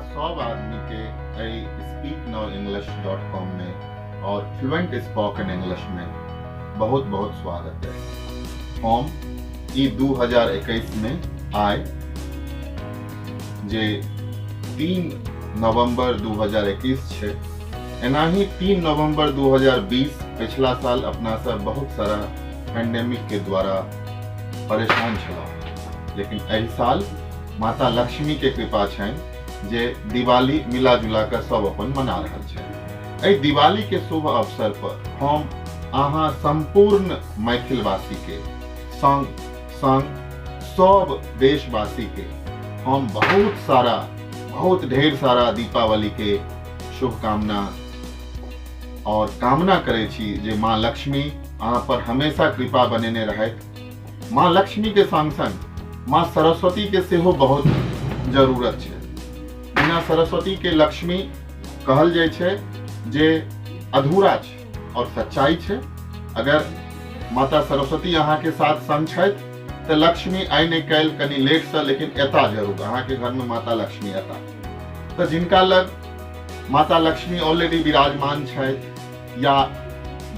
सब आदमी के एहि speak now English dot com में और फ्लुएंट स्पोकन इंग्लिश में बहुत बहुत स्वागत है। हम ई 2021 में आए जे 3 नवंबर 2021 छै, एनाही 3 नवंबर 2020 पिछला साल अपना सब बहुत सारा पेंडेमिक के द्वारा परेशान छलहुँ, लेकिन एहि साल माता लक्ष्मी के कृपा छनि जे दिवाली मिला जुला कऽ सब अपन मना रहल छनि। एहि दिवाली के शुभ अवसर पर हम अहाँ संपूर्ण मैथिलवासी के संग संग सब देशवासी के हम बहुत सारा बहुत ढेर सारा दीपावली के शुभकामना और कामना करै छी जे माँ लक्ष्मी अहाँ पर हमेशा कृपा बनेने रहथि। माँ लक्ष्मी के संग संग माँ सरस्वती के सेहो बहुत जरूरत छै। बिना सरस्वती के लक्ष्मी कहल जाइ छै जे अधूरा छै और सच्चाई छै। अगर माता सरस्वती अहाँ के साथ संग छथि तऽ लक्ष्मी आइ नहि काल्हि कनि लेट से लेकिन एता जरूर, अहाँ के घर में माता लक्ष्मी एता। तऽ जिनका लग माता लक्ष्मी ऑलरेडी विराजमान छथि या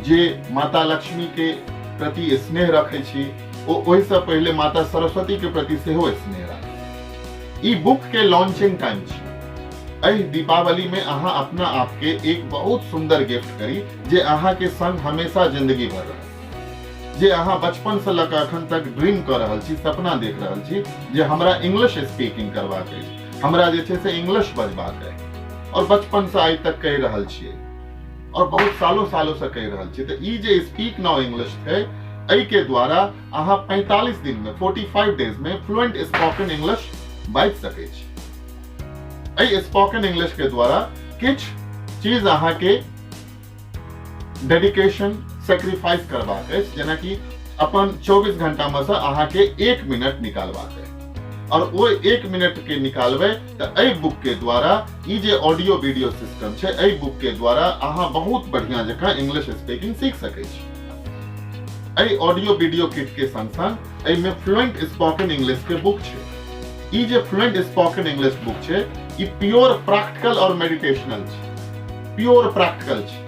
जे माता लक्ष्मी के प्रति स्नेह रखै छी ओ ओहिसँ पहिले माता सरस्वती के प्रति सेहो स्नेह राखै। ई बुक के लॉन्चिंग टाइम छी। एहि दीपावली में अहाँ अपना आप के एक बहुत सुंदर गिफ्ट करी जे अहाँ के संग हमेशा जिंदगी भर रहत, जे अहाँ बचपन से लऽ कऽ अखन तक ड्रीम कऽ रहल छी, सपना देख रहल छी जे हमरा इंग्लिश स्पीकिंग करबाक अछि, हमरा जे छै से इंग्लिश बजबाक अछि और बचपन से आइ तक कहि रहल छियै और बहुत सालों सालों से कहि रहल छियै। तऽ ई जे स्पीक now English छै एहि के द्वारा अहाँ 45 दिन में 45 डेज में फ्लुएंट स्पोकन इंग्लिश बाजि सकै छी। एहि स्पोकन इंग्लिश के द्वारा किछु चीज अहाँ के डेडिकेशन सेक्रीफाइस करबाक अछि, जेनाकि अपन 24 घंटा में से अहाँ के 1 मिनट निकालबाक अछि और ओ 1 मिनट के निकालबै तऽ एहि बुक के द्वारा ई जे ऑडियो वीडियो सिस्टम छै एहि बुक के द्वारा अहाँ बहुत बढ़िया जकाँ इंग्लिश स्पीकिंग सीख सकै छी। एहि ऑडियो वीडियो किट के संग संग एहिमे फ्लुएंट स्पोकन इंग्लिश के बुक छै। ई जे फ्लुएंट स्पोकन इंग्लिश बुक छै ई प्योर प्रैक्टिकल और मेडिटेशनल छै, प्योर प्रैक्टिकल छै,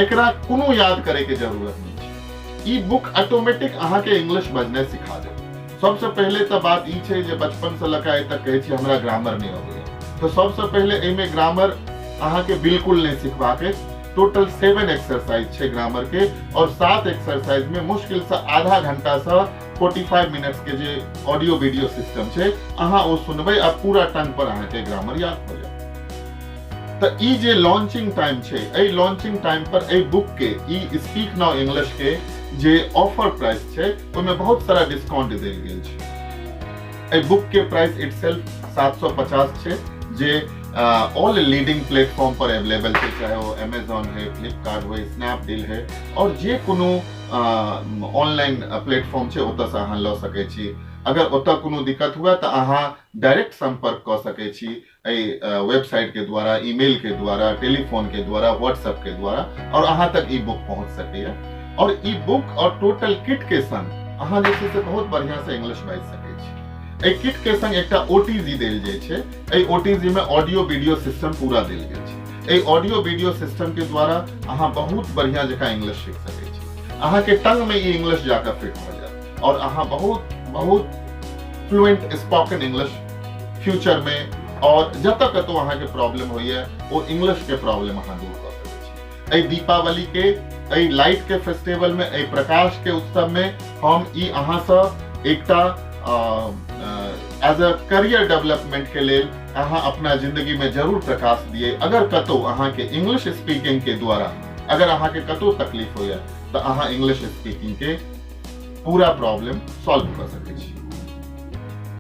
एकरा कोनो याद करे के जरूरत नहीं छै। ई बुक ऑटोमेटिक अहाँ के इंग्लिश बजनाइ सिखा देत। सबसे पहिले तऽ बात ई छै जे बचपन से लऽ कऽ आइ तक कहै छी हमरा ग्रामर नहि अबैया, तऽ सबसे पहिले एहिमे ग्रामर अहाँ के बिल्कुल नहि सिखबाक अछि। टोटल 7 एक्सरसाइज छै ग्रामर के और 7 एक्सरसाइज में मुश्किल से आधा घंटा से 45 मिनट्स के जे ऑडियो वीडियो सिस्टम छै अहाँ ओ सुनबै आ पूरा टंग पर अहाँ के ग्रामर याद भऽ जायत। तऽ ई जे लॉन्चिंग टाइम छै एहि लॉन्चिंग टाइम पर एहि बुक के ई स्पीक now English के जे ऑफर प्राइस छै ओहिमे बहुत सारा डिस्काउंट देल गेल छै। एहि बुक के प्राइस इटसेल्फ 750 छै जे ऑल लीडिंग प्लेटफॉर्म पर अवेलेबल छै, चाहे वो अमेजॉन है, फ्लिपकार्ट है, स्नैपडील है और जे कोनो ऑनलाइन प्लेटफॉर्म छै ओतऽ से अहाँ लऽ सकै छी। अगर ओतऽ कोनो दिक्कत हुए तऽ अहाँ डायरेक्ट संपर्क कऽ सकै छी एहि वेबसाइट के द्वारा, ईमेल के द्वारा, टेलीफोन के द्वारा, व्हाट्सएप के द्वारा और अहाँ तक ई बुक पहुंच सकैया। और ई बुक और टोटल किट के संग अहाँ जे छै से बहुत बढ़िया से इंग्लिश बाजि सकै छी। एहि किट के संग एकटा OTG देल जाइ छै। एहि OTG में ऑडियो वीडियो सिस्टम पूरा देल गेल छै। एहि ऑडियो वीडियो सिस्टम के द्वारा अहाँ बहुत बढ़िया जकाँ इंग्लिश सीख सकै छी। अहाँ के टंग में ई इंग्लिश जाकर फिट भऽ जायत और अहाँ बहुत बहुत फ्लुएंट स्पोकन इंग्लिश फ्यूचर में और जतऽ कतौ अहाँ के प्रॉब्लम होइए ओ इंग्लिश के प्रॉब्लम अहाँ दूर कऽ सकै छी। एहि दीपावली के एहि लाइट के फेस्टिवल में एहि प्रकाश के उत्सव में हम ई अहाँ सँ एकटा एज अ करियर डेवलपमेंट के लेल अहाँ अपना जिंदगी में जरूर प्रकाश दिए। अगर कतौ अहाँ के इंग्लिश स्पीकिंग के द्वारा अगर अहाँ के कतौ तकलीफ होइए तऽ अहाँ इंग्लिश स्पीकिंग के पूरा प्रॉब्लम सॉल्व कऽ सकै छी।